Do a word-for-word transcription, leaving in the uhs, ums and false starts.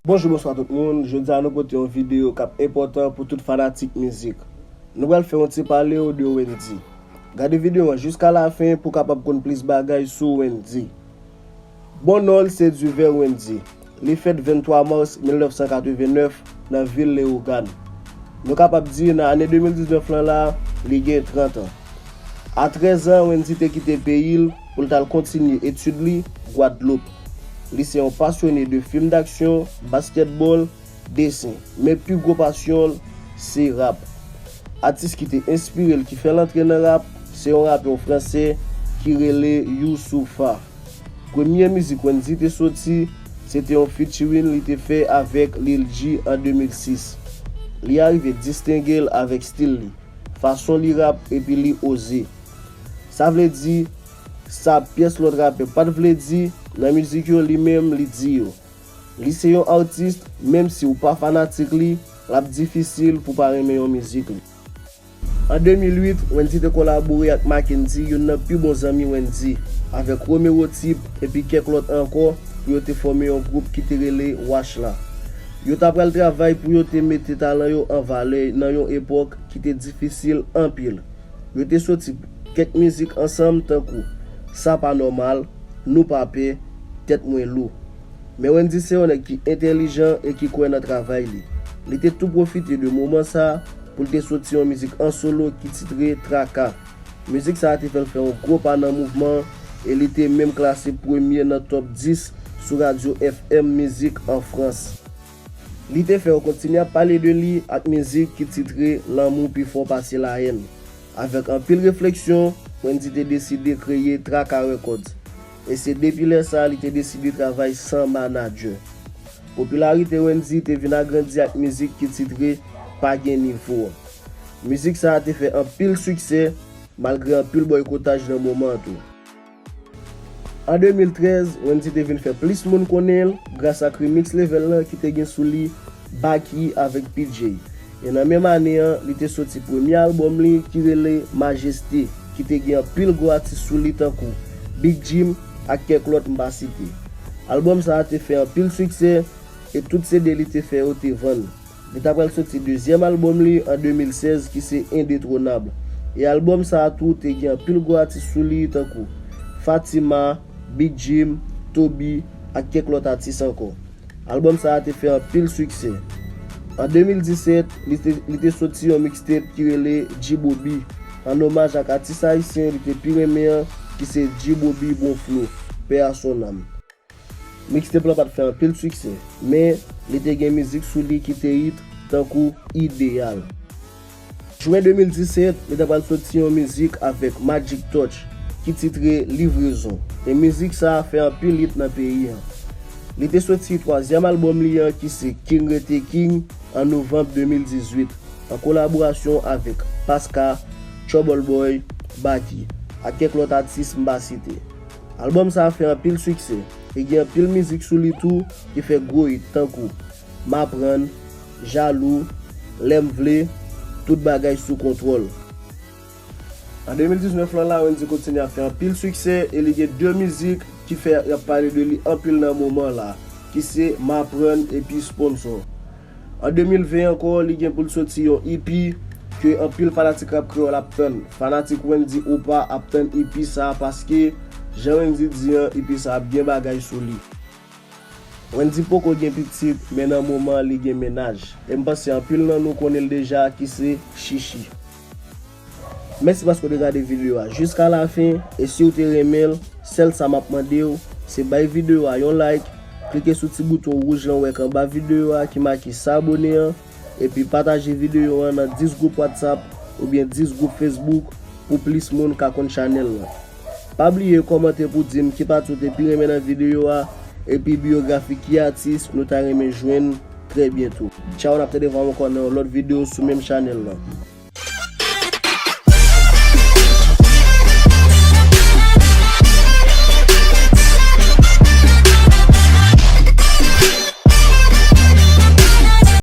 Bonjou, bonswa tout moun. Jodi a nou pote yon videyo k ap enpòtan pou tout fanatik mizik. Nou pral fè yon ti pale w de Wendyy. Gade videyo an jiska lafen pou w kapab konn plis bagay sou Wendyy. Bon non l se Duver Wendyy. Li fèt venntwa mas mil nèf san katrevennnèf nan vil Leyogàn. Nou kapab di nan ane de mil diznèf lan la, li gen trant an. A trèz an, Wendyy te kite peyi l pou l t al kontinye etid li Gwadloup. Li se yon pasyone de fim daksyon, baskètbòl, desen, men pi gwo pasyon l se rap. Atis ki te enspire l ki fè l antre nan rap se yon rapè fransè ki rele Youssoupha. Premye mizik Wendyy te soti se te yon featuring li te fè avèk Lil G an de mil sis. Li arive distenge l avèk stil li, fason li rap epi li oze. Sa vle di sa pyès lòt rapè pa t vle di nan mizik yo, li menm li di yo. Li se yon atis, menm si w pa fanatik li, l ap difisil pou w pa renmen yon mizik li. An de mil uit, Wendyy te kolabore ak Mackendy, youn nan pi bon zanmi Wendyy, avèk Romero Tip epi kèk lòt ankò pou yo te fòme yon gwoup ki te rele Wach La. Yo ta pral travay pou yo te mete talan yo an valè nan yon epòk ki te difisil anpil. Yo te soti kèk mizik ansanm tankou Sa Pa Nòmal, Nou Pa Pè, Tèt Mwen Lou. Men Wendyy se yon nèg ki entèlijan e ki kwè nan travay li. Li te tou pwofite de moman sa a pou l te soti yon mizik an solo ki titre Traka. Mizik sa a te fè l fè yon gwo pa nan mouvman an e li te menm klase premye nan top dis sou radyo F M mizik an Frans. Li te fè yo kontinye ap pale de li ak mizik ki titre Lanmou pi fò pase lahèn. Avèk anpil refleksyon, Wendyy te deside kreye Traka Records. E se depi lè sa a li te deside travay san manadjè. Popilarite Wendyy te vin agrandi ak mizik ki titre Pa Gen Nivo an. Mizik sa a te fè anpil siksè, malgre anpil bòykotaj nan moman an tou. An de mil trèz, Wendyy te vin fè plis moun konnen l gras ak remix Level lan ki te gen sou li Baky avèk P J. E nan menm ane an, li te soti premye albòm li ki rele Majesté, ki te gen anpil gwo atis sou li tankou Big Jim ak kèk lòt m pa site. Albòm sa a te fè anpil siksè e tout C D li te fè yo te vann. Li ta pral soti dezyèm albòm li an de mil sèz ki se Indétrônable. E albòm sa a tou te gen anpil gwo atis sou li tankou Fatima, Big Jim, Toby ak kèk lòt atis ankò. Albòm sa a te fè anpil siksè. An de mil disèt, li te, li te soti yon mixtape ki rele Djibobi, an omaj ak atis ayisyen li te pi renmen an ki se Djibobi Bon Flow, paix à son âme. Mixtape lan pa t fè anpil siksè, men li te gen mizik sou li ki te hit, tankou Idéal. Jen de mil disèt, li ta pral soti yon mizik avèk Magic Touch ki titre Livraison, e mizik sa a fè anpil hit nan peyi an. Li te soti twazyèm albòm li an ki se King Rete King an novanm de mil dizuit, an kolaborasyon avèk Paska, Trouble Boy, Baky, ak kèk lòt atis m pa site. Albòm sa a fè anpil siksè, e gen anpil mizik sou li tou ki fè gwo hit tankou M aprann, Jalou, Lè m vle, Tout bagay sou kontwòl. An de mil diznèf lan la, Wendyy kontinye ap fè anpil siksè e li gen de mizik ki fè y ap pale de li anpil nan moman la, ki se M aprann epi Sponsor. An de mil ven ankò, li gen pou l soti yon E P ke anpil fanatik rap kreyòl ap tann. Fanatik Wendyy ou pa ap tann E P sa a paske, jan Wendyy di an, E P sa a ap gen bagay sou li. Wendyy poko gen pitit, men nan moman an li gen mennaj. E m panse anpil nan nou konnen l deja, ki se Chichi. Mèsi paske w te gade videyo a jiska lafen, e si w te renmen l, sèl sa m ap mande w, se bay videyo a yon like, klike sou ti bouton wouj lan w wè k anba videyo a ki make sa abone an, epi pataje videyo an nan dis gwoup WhatsApp oubyen dis gwoup Facebook pou plis moun ka konn chanèl lan. Pa bliye kòmante pou di m ki pati w te pi renmen nan videyo a, epi biyografi ki atis nou ta renmen jwenn trè byento. Tchaw, n ap tande vwa w ankò nan yon lòt videyo sou menm chanèl lan.